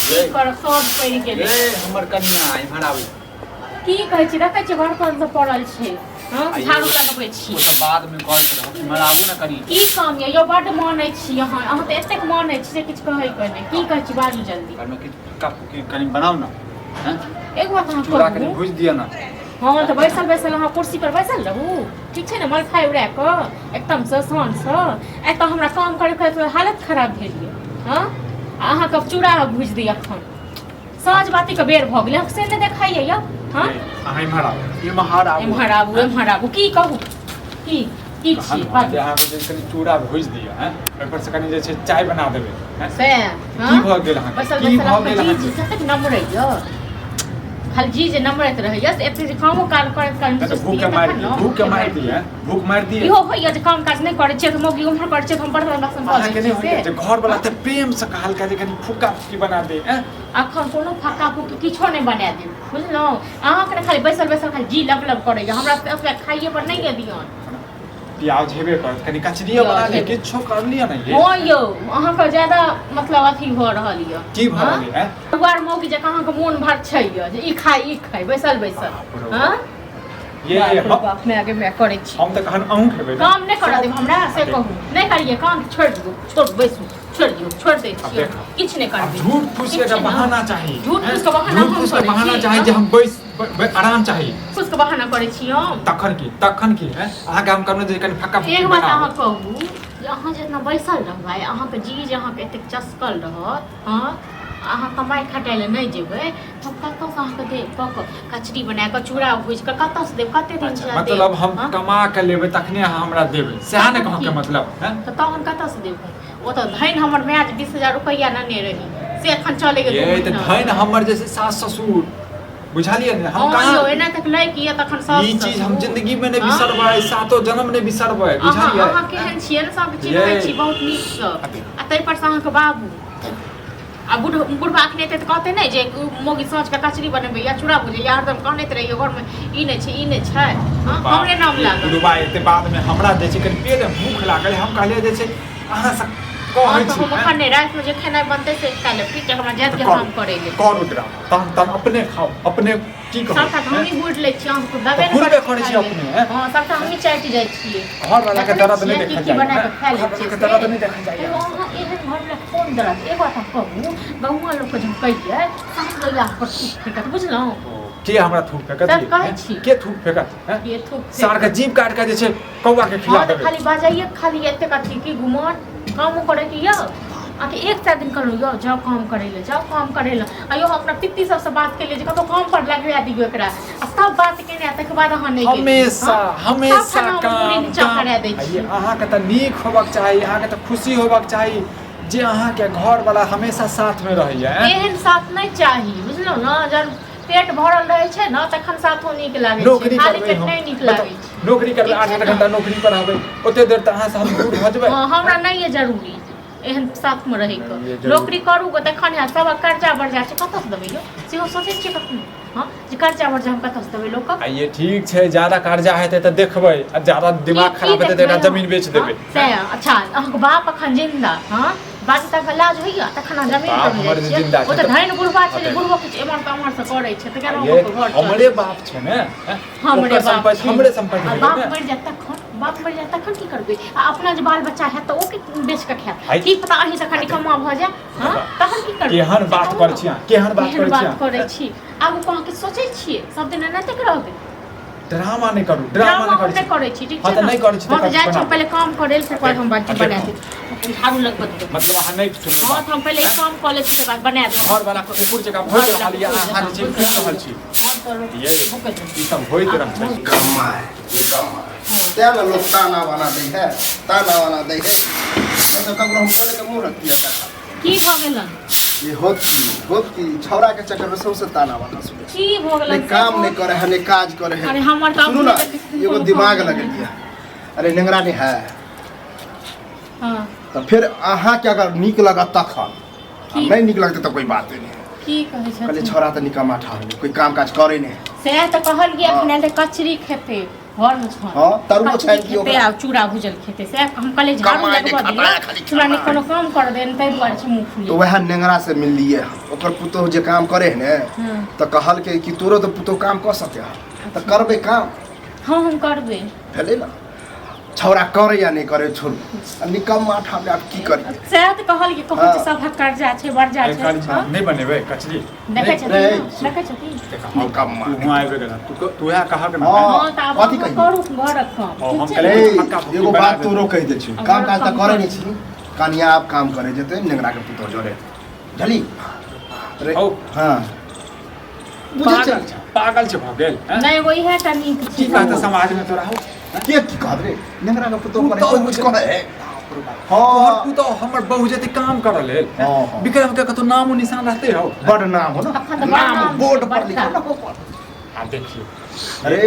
की करब, सब पड़ि गेलै। ए हमर कनिया, इम्हर आबै। की कहै छी? देखै छी, बर्तन सब पड़ल छै। हँ, आइयो। झाड़ू लगबै छी। ओ तऽ बादमे करैत रहब, इम्हर आबू ने कनि। की काम यऽ यौ? बड्ड मानै छी अहाँ। अहाँ तऽ एतेक मानै छी जे किछु कहै के नहि। की कहै छी, बाजू जल्दी। घरमे किछु फुक्का फुक्की कनि बनाउ ने, हँ? एक बात अहाँ चूड़ा कनि कहू। भूजि दिअ ने। हँ, तऽ बैसल बैसल अहाँ कुर्सी पर बैसल रहू, ठीक छै ने? मलखाइ उड़ा कऽ एकदमसँ शानसँ। एतऽ हमरा काम करैत करैत हालत खराब भेल यऽ। हँ, आ अहाँके चूड़ा भूजि दी? अखन साँझ बातीके बेर भऽ गेलै, अहाँके से नहि देखाइए यौ? हँ। अहाँ इम्हर आबू, इम्हर आबू। एम्हर आबू, एम्हर आबू। की कहू, की की छी? कहलहुँ जे अहाँके जे कनि चूड़ा भूजि दिअ, हँ, ओहिपर से कनि जे छै चाय बना देबै, हँ? से की भऽ गेल अहाँके? बैसल की बैसल भऽ गेल अहाँके जी अहाँके? जी कतेक नमरै यऽ, खाली जी जे नमरैत रहैया से एते जे कामो काज करैत करैत नहि तऽ सुस्ती भूख के तखन मारि ने। दिअ, भूख के मारि दिअ, भूख मारि दिअ। इहो होइया जे काम काज नहि करै छियै तऽ मौगी उम्हर करै छियै तऽ हम बर्तन बासन कऽ अहाँके दै नहि छियै। होइया से जे घर वाला तऽ प्रेम से कहलका जे कनि फुक्का फुक्की बना दे, ऐं? अखन कोनो फक्का फुक्की किछो नहि बना देब, बुझलहुँ? अहाँके ने खाली बैसल बैसल खाली जी लब लब करैया। हमरा तऽ ओतबे खाइए पर नहि यऽ ध्यान। प्याज हेबे करत, कनि कचरियो बना प्याज लिअ, हेबे। किछो कर लिअ ने ये। हँ यौ, अहाँके ज्यादा मतलब अथी भऽ रहल यऽ। की भऽ रहल यऽ, ऐं? परिवार मौगी जकाँ अहाँके मोन भर छै यऽ जे ई खाइ, ई खाइ, बैसल बैसल। बाप रौ। हँ। ये बाप रे हम बाप, माय गे माय करै छी। हम तऽ कहन अहूँ खेबै ने। काम नहि करऽ देब हमरा से कहू। नहि करियै काम, छोड़ि दियौ, छोड़, बैसू, छोड़ि दियौ, छोड़ि दै आब छियै। देखो। किछु नहि आब करबै। झूठ फूस के ठीक छै ने? बहाना चाही। झूठ हैं? फूस के बहाना झूठ हम फूस के करै बहाना छी, चाही जे हँ? हम बैस आराम चाही। फूस के बहाना करै छी हम? तखन की, तखन की है? अहाँके हम कहलहुँ जे कनि फक्का फुक्की एक बात बनाउ। अहाँ कहू जे अहाँ जितना बैसल रहबै, अहाँके जी जे अहाँके एतेक चसकल रहत, हँ, अहाँ कमाइ खटाइ लए नहि जेबै तऽ हम कतऽसँ अहाँके देब कऽ कऽ कचरी बना कऽ, चूड़ा भूजि कऽ कतऽसँ देब? कते दिन अच्छा देब? मतलब हम हँ? कमा के लेबै तखने अहाँ हमरा देबै, सएह ने? तखन कहऽके की? मतलब, हैं? तऽ तहन कतऽसँ देब हम? ओ तऽ धनि हमर माय जे 20,000 रुपैआ नेने रही से एखन चलै गेल दू ये तऽ महीना। धन हमर जे छै सास ससुर, बुझलियै ने? हम हँ कहाँ यौ, एना तक लै की यऽ तखन सास ई चीज हम ससुर। जिंदगी में नहि हँ? बिसरबै, सातो जन्म नहि बिसरबै, अहाँ बुझलियै? अहाँ केहन छियै ने, सबके चिन्है ये। छी बहुत नीकसँ। अबे। आ ताहि पर से अहाँके बाबू आ बुढ़ बुढ़बा अखने एतै तऽ कहतै नहि जे उ मौगी साँझके कचरी बनबैया, चूड़ा भुजैया, हरदम कहनैत रहैया घरमे ई नहि छै, ई नहि छै। हँ, हमरे नाम लागल। बुढ़बा एते बादमे हमरा जे छै कनि पेट मे भूख लागल, हम कहलियै जे छै अहाँ सब कहै हँ, तऽ छी हम अखन नहि, रातिमे जे खेनाइ बनतै से खा लेब, ठीक छै? हमरा जायत के काम करै लेल। करू ड्रामा तहन, तहन अपने खाउ, अपने की कहू? सबटा तऽ हमही गुड़ि लै छियै, अहाँके देबे नहि गुड़बे करै करै छी छी खाइ अपने, लेल। हैं? हँ, सबटा हमही चाटि जाइ छियै। घर वाला के देखै दर्द नहि छियै की देखल की जाइए, बना कऽ खा लै घर वाला छियै के से। दर्द नहि देखल जाइए। हेलो, अहाँ एहन घरमे कोन दर्द? एक बात हम कहू, गहुआ लोकके जे हम कहियै सात गैया पर थूक फेकत, बुझलहुँ? के हमरा थूक फेकत? तब कहै छी। के थूक फेकत, हैं? के थूक फेकत? सार के जीभ काट के जे छै कौआ के खिला हँ, तऽ देबै। खाली बाजाइए, खाली एतेक अथी की घुमन कामो करैके यौ। अहाँके एक चारि दिन कहलहुँ यौ, जाउ काम करै लए, जाउ काम करै लए। आ यौ, हम अपना पित्ती सबसँ बात केलियै जे कतहु काम पर लगबा दियौ एकरा, आ सब बात केने आ ताहिके बाद अहाँ नहि गेलियै। हमेशा हँ? हमेशा सब खाना हम पूरी काम नीचा काम। करा दै आ छी। ये अहाँके तऽ नीक होबक चाही, अहाँके तऽ खुशी होबक चाही जे अहाँके घर वाला हमेशा साथमे रहैया, ऐं? एहन साथ नहि चाही, बुझलहुँ ने? जहन पेट भरल रहै छै ने तखन साथो नीक लागै छै, नौकरी खाली करबै पेट हम नहि नीक बताउ, लागै छै। नौकरी करबै, ठीक आठ छै आठ ने? घंटा नौकरी पर रहबै, ओते देर तऽ अहाँसँ हम दूर भऽ जेबै। हँ, हमरा नहि यऽ जरूरी एहन साथमे रहैके। नहि यऽ जरूरी। नौकरी करू गो तखन हैत। सबक कर्जा वर्जा छै, कतऽसँ देबै यौ? सेहो सोचै छियै कखनो? हँ, जे कर्जा वर्जा हम कतऽसँ देबै लोकक? आ ये ठीक छै, ज्यादा कर्जा हेतै तऽ देखबै, आ ज्यादा दिमाग की खराब हेतै तऽ देखबै एकटा जमीन बेच देबै। हँ, सएह। अच्छा, अहाँके बाप अखन जिन्दा? हँ, बाजू तक लाज होइया? तखन अहाँ जमीन बाप पर हमर जाइ जे छियै। जिन्दा ओ छै तऽ तऽ- धनि बुढ़बा छै जे हँ, बुढ़बो किछु एम्हर तऽ एम्हर से करै छै तऽ केना आ ये ओकर घर हमरे चलै? बाप छै ने, हैं? हमरे ओकर बाप सम्पत्ति छै। हमरे सम्पत्ति आ भेलै बाप ने। मरि जायत तखन, बाप मरि जायत तखन की करबै? आ अपना जे बाल बच्चा हैत तऽ ओ के बेच कऽ खायत? आइ- की पता अहीं जकाँ निकम्मा भऽ जाय? हँ, तखन की करबै? केहन से बात कहू करै ने। छी अहाँ, केहन बात केहन करै छी बात अहाँ? करै छी? आगू कहाँ किछु सोचै छियै? सब दिन एनाहिते रहबै? ड्रामा नहि करू, ड्रामा ड्रामा नहि हम करै नहि छी। करै छी, ठीक हँ छै तऽ ने? नहि करै छी हँ, तऽ तऽ जाइ छी बनाउ। पहिले काम करै लए, तकर बाद हम आ बना देखू। देब, झाड़ू लगबऽ देबै। मतलब अहाँ नहि सुनबै हँ बात? तऽ हम पहिले ई काम कऽ लै छी, तकर बाद बना देब। घर वाला कुकुर जकाँ भोगि रहल यऽ, अहाँ जे छै भूकि रहल छी। ये ई सब होइत रहै। निकम्मा है, निकम्मा है। तें ने लोग ताना बाना दै है, ताना बाना दै है। नहीं तो ककरो हम बोले के मुँह रखती है। की भऽ गेलन? ये होत की, होत की, छौड़ा के चक्कर में सबसे ताना बाना सुने। की भऽ गेलन? नहीं काम नहीं करे है, नहीं काज करे है। अरे हमर तऽ सुनू ना, अपने देखै छी एगो कोनो दिमाग काम लगल नहि। है। अरे नेंगरा नहीं है। हाँ। तो फिर अहाँ के अगर नीक लगत तखन, आ की? नहीं नीक लगते तो कोई बात नहीं। की कहै कहले छथिन? छौड़ा तऽ निकम्मा ठहरले, कोई काम काज करे नहीं। सएह तऽ कहलियै, हाँ। एखन आयल तऽ कचरी खेतै। घर में छन हाँ, तरुओ कचरी छानि दियौ खेतै ओकरा। आ चूड़ा भुजल खेतै से हम कहलियै झाड़ू कमाइ नहि लगबऽ खटाइ, दिअ खाली चूड़ा नहि खटाइ। कोनो काम कर दे ताहि दुआरे छै मुँह तो फुले वएह नेंगरा से मिललिए ओकर पुतोह जे काम करे है ने हँ। तऽ कहलकै कि तोरो तऽ पुतोह काम कऽ सके है तऽ करबै काम हँ हम करबै भेलै ने छौड़ा करे या नहि करे छोड़ू आ निकम्मा ठाम आब की करियै सएह तऽ कहलियै कहै छै हँ। सभक कर्जा छै वर्जा ए, छै करी- हँ? नहि बनेबै कचरी देखै छथिन नहीं, ने? देखै छथिन निकम्मा तू हुआँ आबि गेल तू तू उएह कहक ने हँ। हँ तऽ आब कथी अहाँ कहियै? करू घरक काम हँ, ठीक हम छै कहलियै- रे फक्का फुक्की एगो बना बात देबै। तोरो कहि दै छी काम काज तऽ करे नहि छी कनिया आब काम करे जेतै नेंगरा के पुतोह जोरे बुझली रे हौ। हँ बुझै पागल छै छै पागल छै भऽ गेल हैं? नहि एगो इएह टा नीक की छै कहतै समाज में तोरा हौ के की कहत रे नेंगरा के पुतोह करे पुतोह कोइ कुछ कहे हँ हँ पुतोह हमर बहू जेतै काम करऽ लेल हँ, हँ। विक्रम के कतौ नामो निशान रहतै हौ बड़ नाम हो ना अखन तऽ बड़ नाम नाम बोर्ड छै, पर बड़का। लिखल ना ऊपर आ देखियौ अरे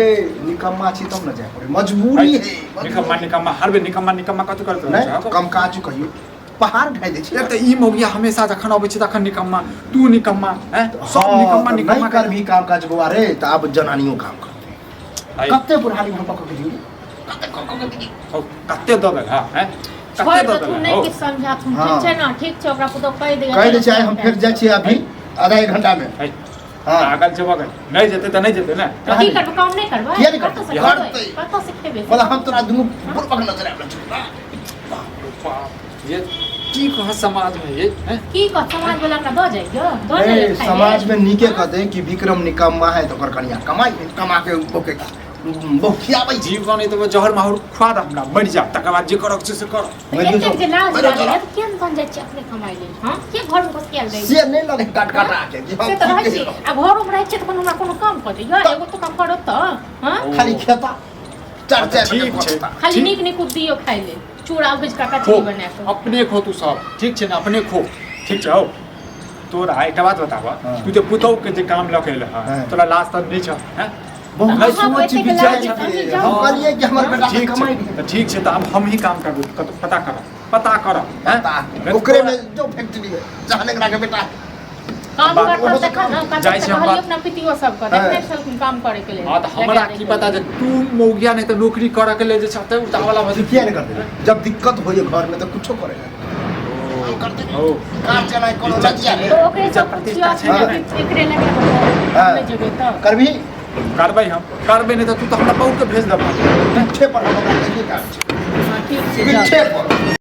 निकम्मा छी तब न जाय पड़े मजबूरी है निकम्मा निकम्मा हर बेर निकम्मा निकम्मा कथी करैत रहै नहीं छै कम काज कहियो पहाड़ ढाइ दै छै एक तऽ ई मौगिया हमेशा जखन अबै छै तखन निकम्मा तू निकम्मा हैं सब हाँ, निकम्मा तऽ निकम्मा नहि करबही काम काज बौआ रे तऽ आब जनानियो काम करतै आइ, कते बुढ़ारी हम पकड़ के दियौ कते कऽ कऽ के दियौ हौ, कते दऽ देल हँ हैं छोड़ि कते दऽ देथुन देल नहि हौ किछु समझाथुन हाँ। ठीक छै ने ठीक छै ओकरा पुतोह कहि दिअ कहि दै छियै आइ हम फेर जाइ छियै अभी आधा एक घंटा में है, हाँ पागल छै बगल नहि जेतै तऽ नहि जेतै ने तऽ की करबै काम नहि करबै किया नहि करबै? कतऽ से खेबै करतै। कतऽ से खेबै बोला हम तोरा दुनू बुढ़बक नजर आबि रहल छौ बाप रे बाप ये की कह समाज में ये हैं? की कह समाज वाला हमरा दऽ जाइयो दऽ जाइयो ए, खाइ समाज लेल? में नीके कहते कि विक्रम निकम्मा है तो ओकर कनिया कमाई कमा के ओके बहु खियाबै छी जीवन नहीं तो जहर माहुर खुआ दे हमरा मरि जा तकर बाद जे करक छै से कर तऽ मरि एतेक जाउ। जे लाज मरि जाउ। लागैए तऽ किया नहि तहन जाइ छियै अपने कमाइ लेल हँ किया घरमे घुसियाल रहै से नहि लगे काट काटा के कि हम से तऽ की रहै कहि छी रहल। आ घरोमे रहै छियै तऽ कोनो हमरा कोनो काम कऽ दैए एगो तो काम करत तऽ हँ खाली खेता चार चार ठीक छै खाली ठीक। नीक नीक दियौ खाइ लेल चूड़ा भुजि कऽ खो कचरी बना कऽ अपने खो तू सब ठीक छै ने अपने खो ठीक छै हौ तोरा एकटा बात बताब हाँ। तू जे पुतहु के जे काम लऽ के एलह हाँ। तोरा लाज तऽ नहि छह हैं? बहुत अहाँ सोच एतेक विचार लाज के अहीं जाउ। हम कहलियै कि हमर बेटा के ठीक छै कमाई तऽ ठीक छै तऽ आब हम ही काम करबै कतौ पता कर पता कर हैं? पता ओकरे में जो फैक्ट्री है जहाँ एकरा के बेटा काम बात- करतौ ओहो तखन ने जाइ कतऽ छी हम कहलियै बात- अपना पितियो सबके हाँ। देखने छलखिन काम करे के लेल हाँ तऽ हमरा की पता जे तू मौगिया नहि तऽ नौकरी करऽ के लेल जे छै उतावला भऽ किया नहीं करते जब दिक्कत होइए घर में तो कुछो करे काम करते ओ कार चलाए कोनो इज्जत लज्जा तऽ नहीं ओकरे इज्जत सब प्रतिष्ठा पुछियो छै ने। एकरे लगे हाँ। नहि जेबै तऽ करबी करबै हम करबै नहि तऽ तू तऽ हमरा बहुत भेज देबह पीछे पर हम ओकरा कहिये काम छै हाँ, ठीक छै जाउ। पीछे पर।